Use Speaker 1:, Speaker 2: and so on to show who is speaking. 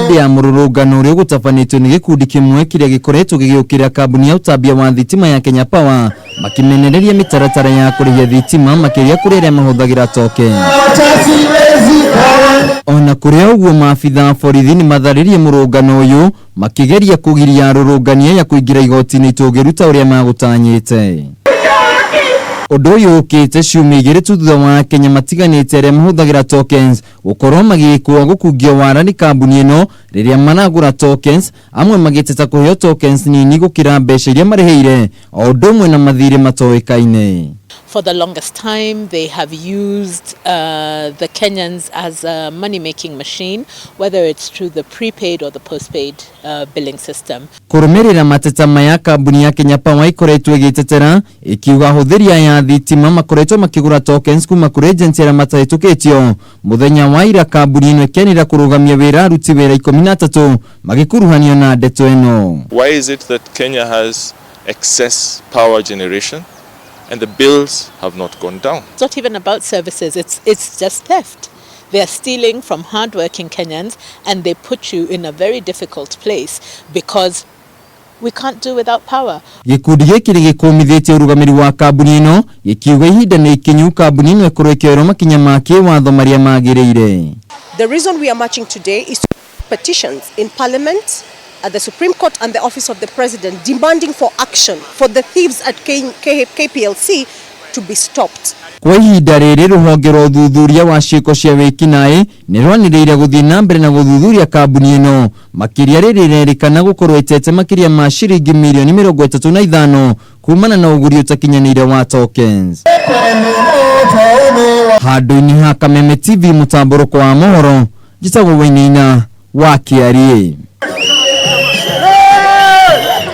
Speaker 1: Hĩndĩ ya mũrũrũngano ũrĩa ũgũtabanĩtio nĩ gĩkundi kĩmwe kĩrĩa gĩkoretwo gĩgĩũkĩrĩra kambuni ya ũtambia wa thitima ya Kenya Power, makĩmenereria mĩtaratara ya kũrĩhia thitima, makĩria kũrĩ arĩa mahũthagĩra token. Ona kũrĩ ũguo, maabitha a borithi nĩ matharirie mũrũngano ũyũ, makĩgeria kũgiria arũrũngani aya kũingĩra igoti-inĩ itũgĩru ta ũrĩa magũtanyĩte. Ũndũ ũyũ ũkĩte ciumia 2 tu thutha wa Akenya matiganĩte arĩa mahũthagĩra tokens gũkorwo magĩkwo gũkungio wara nĩ kambuni ĩno rĩrĩa maragũra tokens, amwe magĩteta kũheo tokens nini gũkĩra mbeca iria marĩhĩire, o ũndũ ũmwe na mathirĩ matoĩkaine.
Speaker 2: For the longest time, they have used the Kenyans as a money-making machine, whether it's through the prepaid or the postpaid billing system.
Speaker 1: Kũrũmĩrĩra mateta maya, kambuni ya Kenya Power ĩkoretwo ĩgĩtetera ĩkiuga ahũthĩri aya a thitima makoretwo makĩgũra tokens kuma kũrĩ agency arĩa matahĩtũkĩtio. Mũthenya wa ira, kambuni ĩno ĩkĩanĩrĩra kũrũgamia wĩra aruti wĩra 13 magĩkuruhanio na ndeto ĩno.
Speaker 3: Why is it that Kenya has excess power generation and the bills have not gone down?
Speaker 2: It's not even about services, it's just theft. They are stealing from hardworking Kenyans, and they put you in a very difficult place because we can't do without power.
Speaker 1: Gĩkundi gĩkĩ nĩ gĩkũmithĩtie ũrũgamĩrĩri wa kambuni ĩno, gĩkiuga ihinda nĩ ikinyu kambuni ĩno ĩkorwo ĩkĩoerwo makinya ma kĩwatho marĩa magĩrĩire.
Speaker 4: The reason we are marching today is to petitions in Parliament, at the Supreme Court and the Office of the President, demanding for action for the thieves at KPLC to be stopped.
Speaker 1: Kwa ihinda rĩrĩ, rũhonge rwa ũthuthuria wa ciĩko cia wĩkinaĩ nĩ rwanĩrĩire gũthiĩ na mbere na gũthuthuria kambuni ĩno, makĩria rĩrĩ ĩrerĩkana gũkorwo ĩtete makĩria ma ciringi mirioni 35 kumana na ũgũri ũtakinyanĩire wa tokens. Handũ-inĩ ha Kameme TV, mũtambũrũko wa mohoro, njĩtagwo Wainaina wa Kĩariĩ.